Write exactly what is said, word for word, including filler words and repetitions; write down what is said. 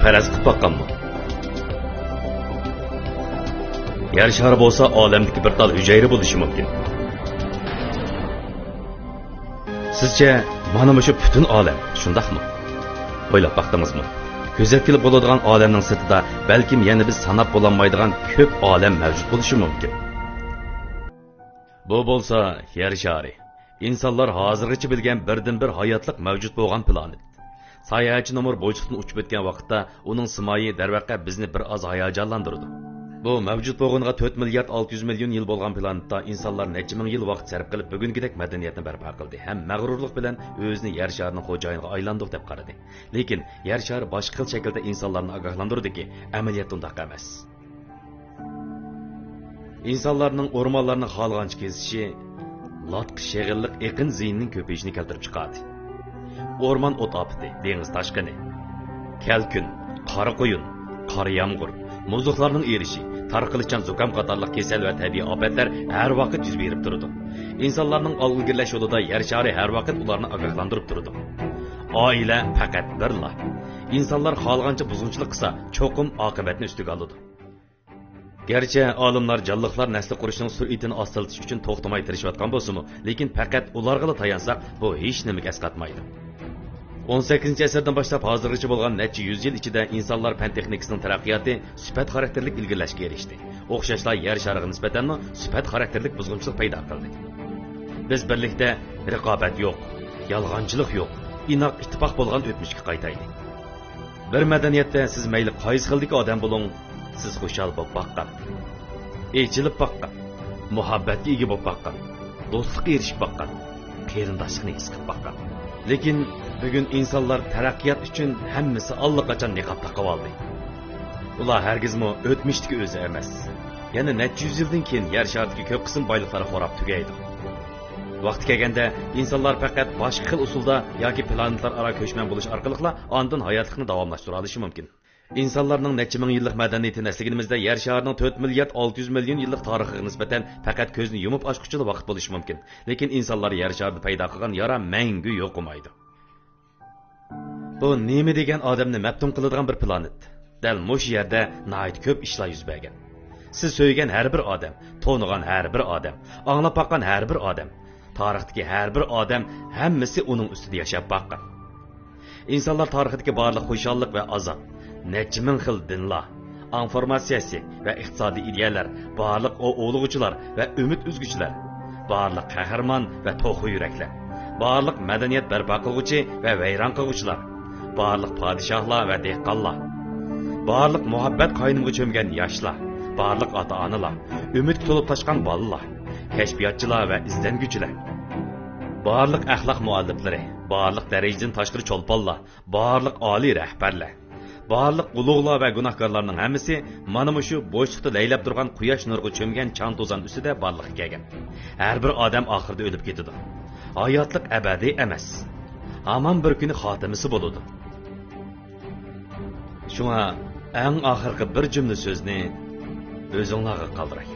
پەرەز قىلىپ باققانمۇ؟ يەر شارى بولسا ئالەمدىكى بىر تال ھۈجەيرە بولۇشى مۇمكىن. سىزچە، مانا مۇشۇ پۈتۈن ئالەم، شۇنداقمۇ؟ ئويلاپ باقتىڭىزمۇ؟ كۆزەتكىلى بولىدىغان ئالەمنىڭ سىرتىدا بەلكىم يەنە بىز ساناپ بولالمايدىغان كۆپ ئالەم مەۋجۇت بولۇشى مۇمكىن. بۇ بولسا يەر شارى. ئىنسانلار ھازىرغىچە بىلگەن بىردىنبىر ھاياتلىق مەۋجۇت بولغان پلانېت. ساياھەتچى نومۇر بوشلۇقتىن ئۇچۇپ ئۆتكەن ۋاقىتتا ئۇنىڭ سىمايى، دەرۋەقە، بىزنى بىر ئاز ھاياجانلاندۇرىدۇ. بۇ مەۋجۇت بولغىنىغا تۆت مىليارد ئالتە يۈز مىليون يىل بولغان پلانېتتا ئىنسانلار نەچچە مىڭ يىل ۋاقىت سەرپ قىلىپ، بۈگۈنكىدەك مەدەنىيەتنى بەرپا قىلدى ھەم مەغرۇرلۇق بىلەن ئۆزىنى يەر شارىنىڭ خوجايىنىغا ئايلاندۇق دەپ قارىدى. لېكىن يەر شارى باشقا خىل شەكىلدە ئىنسانلارنى ئاگاھلاندۇردىكى، ئەمەلىيەتتە ئۇنداق ئەمەس. ئىنسانلارنىڭ ئورمانلارنى خالىغانچە كېسىشى لاتقا شېغىللىق ئېقىن زىيىنىنىڭ كۆپىيىشىنى كەلتۈرۈپ چىقاردى. ئورمان ئوت ئاپىتى، دېڭىز تاشقىنى، كەلكۈن، قارا قۇيۇن، قارا يامغۇر، مۇزلۇقلارنىڭ ئېرىشى، تارقىلىشچان زۇكام قاتارلىق كېسەل ۋە تەبىئىي ئاپەتلەر ھەر ۋاقىت يۈز بېرىپ تۇرىدۇ. ئىنسانلارنىڭ ئالغا ئىلگىرىلەش يولىدا يەر شارى ھەر ۋاقىت ئۇلارنى ئاگاھلاندۇرۇپ تۇرىدۇ. ئائىلە پەقەت بىرلا. ئىنسانلار خالىغانچە بۇزغۇنچىلىق قىلسا، چوقۇم ئاقىۋەتنى ئۈستىگە ئالىدۇ. گەرچە ئالىملار جانلىقلار نەسلى قۇرۇشنىڭ سۈرئىتىنى ئاستىلىتىش ئۈچۈن توختىماي تىرىشىۋاتقان بولسىمۇ، لېكىن پەقەت ئۇلارغىلا تايانساق، بۇ ھېچنېمىگە ئەسقاتمايدۇ. ئون سەككىزىنچى ئەسىردىن باشلاپ ھازىرغىچە بولغان نەچچە يۈز يىل ئىچىدە ئىنسانلار پەن تېخنىكىسىنىڭ تەرەققىياتى سۈپەت خاراكتېرلىك ئىلگىرىلەشكە ئېرىشتى. ئوخشاشلا يەر شارىغا نىسبەتەنمۇ سۈپەت خاراكتېرلىك بۇزغۇنچىلىق پەيدا قىلدى. بىز بىرلىكتە رىقابەت يوق، يالغانچىلىق يوق، ئىناق ئىتتىپاق بولغان ئۆتمۈشكە قايتايلى. بىر مەدەنىيەتتە سىز مەيلى قايسى خىلدىكى ئادەم بولۇڭ، سىز خۇشال بولۇپ باققان، ئېچىلىپ باققان، مۇھەببەتكە ئىگە بولۇپ باققان، دوستلۇققا ئېرىشىپ باققان، قېرىنداشلىقنى ھېس قىلىپ باققان. لېكىن بۈگۈن ئىنسانلار تەرەققىيات ئۈچۈن ھەممىسى ئاللىقاچان نىقاب تاقىۋالدى. ئۇلار ھەرگىزمۇ ئۆتمۈشتىكى ئۆزى ئەمەس. يەنە نەچچە يۈز يىلدىن كېيىن يەر شارىدىكى كۆپ قىسىم بايلىقلار خوراپ تۈگەيدۇ. ۋاقتى كەلگەندە ئىنسانلار پەقەت باشقا خىل ئۇسۇلدا ياكى پلانېتلار ئارا كۆچمەن بولۇش ئارقىلىقلا ئاندىن ھاياتلىقنى داۋاملاشتۇرالىشى مۇمكىن. ئىنسانلارنىڭ نەچچە مىڭ يىللىق مەدەنىيىتىنى ئەسلىگىنىمىزدە، يەر شارىنىڭ تۆت مىليارد ئالتە يۈز مىليون يىللىق تارىخىغا نىسبەتەن پەقەت كۆزنى يۇمۇپ ئاچقۇچىلا ۋاقىت بولۇشى مۇمكىن. لېكىن ئىنسانلار يەر شارىدا پەيدا قىلغان يارا مەڭگۈ يوقىمايدۇ. بۇ نېمە دېگەن ئادەمنى مەپتۇن قىلىدىغان بىر پلانېت. دەل مۇشۇ يەردە ناھايىتى كۆپ ئىشلار يۈز بەرگەن. سىز سۆيگەن ھەر بىر ئادەم، تونۇغان ھەر بىر ئادەم، ئاڭلاپ باققان ھەر بىر ئادەم، تارىختىكى ھەر بىر ئادەم، ھەممىسى ئۇنىڭ ئۈستىدە ياشاپ باققان. ئىنسانلار تارىخىدىكى بارلىق خۇشاللىق ۋە ئازاب، نەچچە مىڭ خىل دىنلار، ئاڭ فورماتسىيەسى ۋە ئىقتىسادىي ئىدىيەلەر، بارلىق ئوۋ ئوۋلىغۇچىلار ۋە ئۈمىد ئۈزگۈچىلەر، بارلىق قەھرىمان ۋە توخۇ يۈرەكلەر، بارلىق مەدەنىيەت بەرپا قىلغۇچى ۋە ۋەيران قىلغۇچىلار، بارلىق پادىشاھلار ۋە دېھقانلار، بارلىق مۇھەببەت قاينىمىغا چۆمگەن ياشلار، بارلىق ئاتا-ئانىلار، ئۈمىدكە تولۇپ تاشقان بالىلار، كەشپىياتچىلار ۋە ئىزدەنگۈچىلەر، بارلىق ئەخلاق مۇئەللىپلىرى، بارلىق دەرىجىدىن تاشقىرى چولپانلار، بارلىق ئالىي رەھبەرلەر، بارلىق ئۇلۇغلار ۋە گۇناھكارلارنىڭ ھەممىسى مانا مۇشۇ بوشلۇقتا لەيلەپ تۇرغان قۇياش نۇرىغا چۆمگەن چاڭ-توزان ئۈستىدە بارلىققا كەلگەن. ھەر بىر ئادەم ئاخىرىدا ئۆلۈپ كېتىدۇ. ھاياتلىق ئەبەدىي ئەمەس. ھامان بىر كۈنى خاتىمىسى بولىدۇ. شۇڭا ئەڭ ئاخىرقى بىر جۈملە سۆزنى ئۆزۈڭلارغا قالدۇراي.